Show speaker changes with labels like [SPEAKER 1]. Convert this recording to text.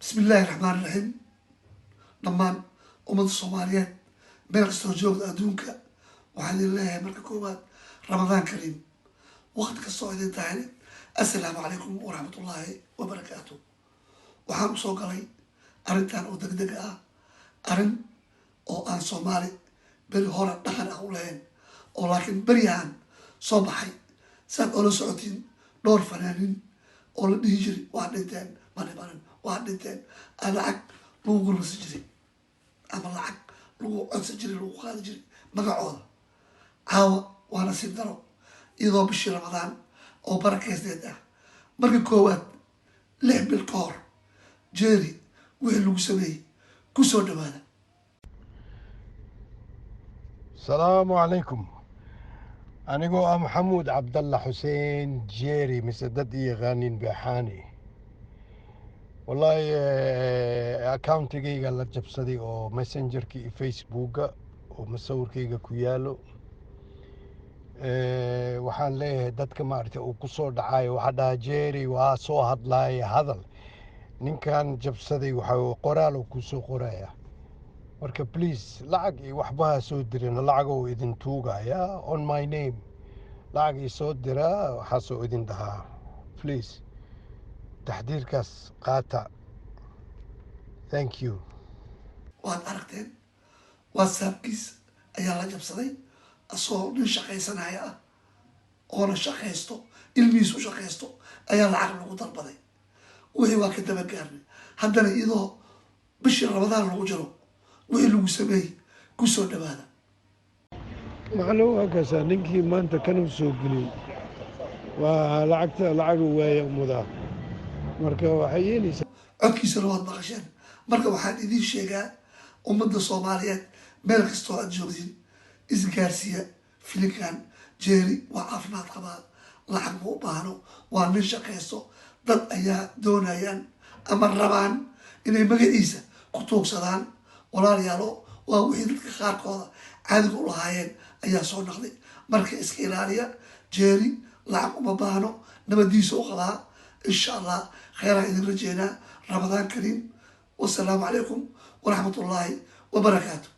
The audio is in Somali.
[SPEAKER 1] Bismi Illaahi Raxmaan Raxiim. Dhammaan ummadda Soomaaliyeed meel kastoo joogda adduunka, waxaan idin leeyahay marka koowaad Ramadaan Kariim. Waqti kastoo idin tahay, assalaamu calaykum waraxmatullaahi wabarakaatu. Waxaan usoo galay arrintan oo degdega ah, arrin oo aan Soomaali beri hore dhaqan ah u lahayn oo laakiin beryahan soo baxay. Saad oola socotiin, dhowr fanaanin oo la dhihi jiray waa dhinteen, ma dhimanin, waa dhinteen, aa lacag lagu gurmasi jiray ama lacag lagu codsan jiray, lagu qaadi jiray magacooda. Caawa waa nasiib daro, iyadoo bishii Ramadaan oo barakeysneed ah. Marka koowaad, 6 bil ka hor Jeeri wixii lagu sameeyey, kusoo dhawaada.
[SPEAKER 2] Asalaamu calaykum. Anigoo ah Maxamuud Cabdalla Xuseen Jeeri, mise dad i yaqaanin Beexaani, wallaahi accountigayga la jabsaday oo Messengerka iyo Facebooka oo masawirkayga ku yaalo. Waxaan leeyahay dadka maaragtay uu ku soo dhacayo, waxaa dhahaa Jeeri waa soo hadlaaya, hadal ninkan jabsaday waxa qoraal uu ku soo qoraya. Marka please, lacag iyo waxbaha soo dirin. Lacag oo idin tuugaya on my name, lacag ii soo dira, waxaasoo idin dhahaa. Please taxdiirkaas qaata. Thank you.
[SPEAKER 1] Waad aragteen, WhatsAppkiis ayaa la jabsaday, asagoo nin shaqaysanaya ah oona shaqaysto, ilmihiis u shaqaysto, ayaa lacag lagu dalbaday. Wixii waa ka daba gaarnay. Haddana iyadoo bishii Ramadaan lagu jiro, wixii lagu sameeyey, kusoo dhawaada.
[SPEAKER 2] Maclo, waa kaasaa ninkii maanta kanuu soo geliyey. Waa lacagta, lacagu waaya mudaa. Marka waxay yeelaysaa
[SPEAKER 1] Codkiisana waad maqasheen. Marka waxaan idiin sheegaa, ummadda Soomaaliyeed meel kastoo aad joogtiin, isgaarsiiya filinkan. Jeeri waa caafimaad qabaa, lacag ma u baahno, waa nin shaqaysto. Dad ayaa doonayaan ama rabaan inay magaciisa ku tuugsadaan. Walaalayaalo, waa wixii dadka qaarkooda caadiga u lahaayeen ayaa soo naqday. Marka iska ilaaliya. Jeeri lacag uma baahno, nabadiisa u qabaa. Insha Allah kheyraan idin rajeynaa. Ramadaan Kariim, wasalaamu calaykum waraxmat ullaahi wabarakaatu.